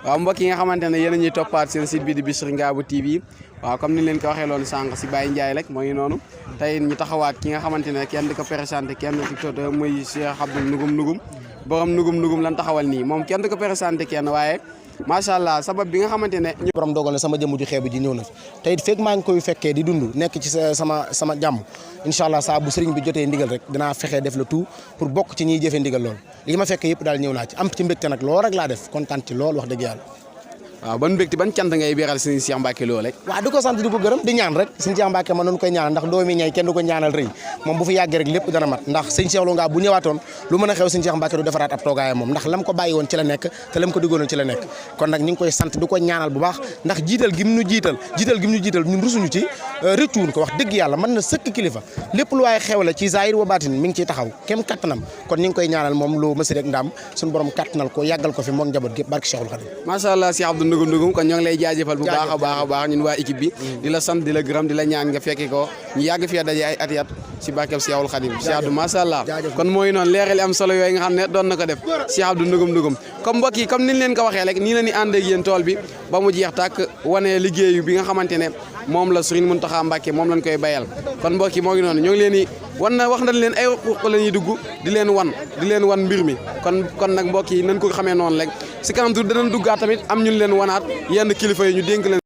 waaw mbokk yi nga xamante ne yéen a ñuy toppaat seen site bi di Bichri Ngabou TV waaw comme ni leen ko waxee loon sànq si Baye Ndiaye rek mooy noonu tey ñu taxawaat ki nga xamante ne kenn di ko présenté kenn TikTok muy Cheikh Abdou Nougoum borom Nougoum lan taxawal nii moom kenn di ko présenté kenn waaye macha allah sabab bi nga xamante ne borom dogal na sama jëmm ju xeebu ji ñëw na te it fekk maa ngi koy fekkee di dund nekk ci sama jàmm incha allah saa bu sëriñ bi jotee ndigal rek dinaa fexee def le tout pour bokk ci ñiy jëfee ndigal lool li ma fekkee yëpp daal ñëw naa ci am ci mbégte nag lool rek laa def kontaan ci lool wax dëgg yàlla. waaw ban mbégte ban cant ngay beral sëñ Cheikh Mbacke Lo rek waaw di ko sant di ko gërëm di ñaan rek sëñ Cheikh Mbacke man noonu koy ñaanal ndax doomi ñay kenn du ko ñaanal rëy moom bu fi yàggee rek lépp dana mat ndax sëñ Cheikh Lo nga bu ñëwaatoon lu mën a xew sëñ Cheikh Mbacke du defaraat ab toogaayam moom ndax lam ko bàyyi woon ci la nekk te lam ko diggoon ci la nekk kon nag ñu ngi koy sant di ko ñaanal bu baax ndax jiital gi mu ñu jiital ñun rusuñu ci rëccuwun ko wax dëgg yàlla mën na sëkk kilifa lépp lu waaye xew la ci zahir wa baatin mi ngi ciy taxaw kem kattanam kon ñu ngi koy ñaanal moom Lo mësi rek ndaam suñu borom kattanal ko yàggal ko fi moom njaboot gépp barke Cheikhul Khadim macha allah Cheikh Abdou Nougoum kon ñoo ngi lay jaajëfal bu baax a baax ñun waa équipe bi di la sant di la gërëm di la ñaan nga fekki ko ñu yàgg fee daje ay at si barkeb Cheikhul Khadim Cheikh Abdou macha allah kon mooy noonu leeral am solo yooyu nga xam ne doon na ko def Cheikh Abdou Nougoum comme mbokk yi comme niñ leen ko waxee rek nii la ñu ànd ak yéen tool bi ba mu jeex tàkk wane liggéeyu bi nga xamante ne moom la Serigne Mountakha Mbacké moom lañ koy bayal kon mbokk yi moo ngi noonu ñoo ngi leen di wax nañ leen ay xuq la ñuy dugg di leen wan mbir mi kon nag mbokk yi nañ ko xamee noonu rek si kanam tuuti danañ duggaat tamit am ñun leen wanaat yenn kilifa yi ñu dénk leen